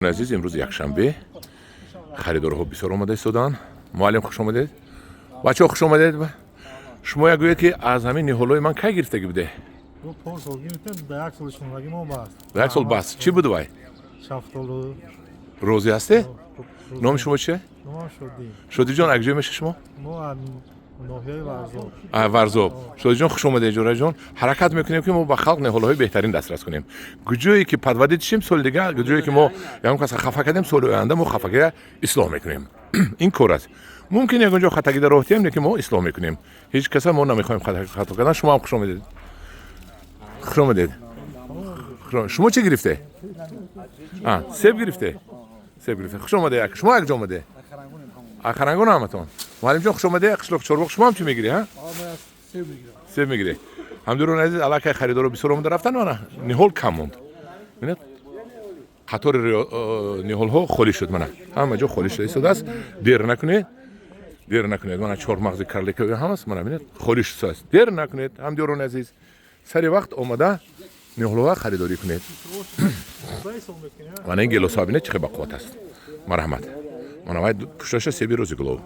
Азиз, имрӯз якшанбе, харидорҳо бисёр омада истоданд. Муаллим, хуш омадед. Бачаҳо, хуш омадед. Шумо як гӯед, ки аз ҳамин ниҳолҳои ман кай гирифтагӣ буде? Пор сол гирифтем, да як сол шунавагӣ мо баст. Ба як сол бас. Чӣ буд вай? Шафтолу. Розӣ ҳасте? Номи шумо чие? Номам Шодӣ. Шодиҷон, як ҷой меша шумо? Мо аз ноҳияи Варзоб. Варзоб. Шодиҷон, хуш омадед. Ҷураҷон, ҳаракат мекунем, ки мо ба халқ ниҳолҳои беҳтарин дастрас кунем. Куҷое ки подводить шим соли дига, куҷое ки мо ягон каса хафа кардем, соли оянда мо хафагия ислоҳ мекунем. Ин кор аст. Мумкин ягон ҷо хатагида роҳ диҳем, лекин мо ислоҳ мекунем. Ҳеҷ каса мо намехоҳем хато кардан. Шумо ҳам хуш омадед, хуш омадед. Шумо чӣ гирифте? Себ гирифте, себ гирифте. Хуш омаде. Шумо як ҷо омаде? Харангон ҳаматон. Муаллимҷон, хуш омаде. Қишлоқ Чорбоғ. Шумо ҳам чӣ мегирӣ? Ҳа, себ мегирӣ. Ҳамдиёрони азиз, аллакай харидоро бисёр омада рафтан. Мана, ниҳол кам монд. Бинед, қатори ниҳолҳо холӣ шуд. Мана, ҳама ҷо холӣ шуда истодааст. Дер накунед, дер накунед. Мана, чормағзи карликовый ҳам аст. Мана, бинед, холӣ шудааст. Дер накунед, ҳамдиёрони азиз, сари вақт омада ниҳолҳоа харидорӣ кунед. Мана, ин гелосҳо, бинед, чӣ хел бақувват аст. Марҳамат. Мана, вай пушташа себи розиглов.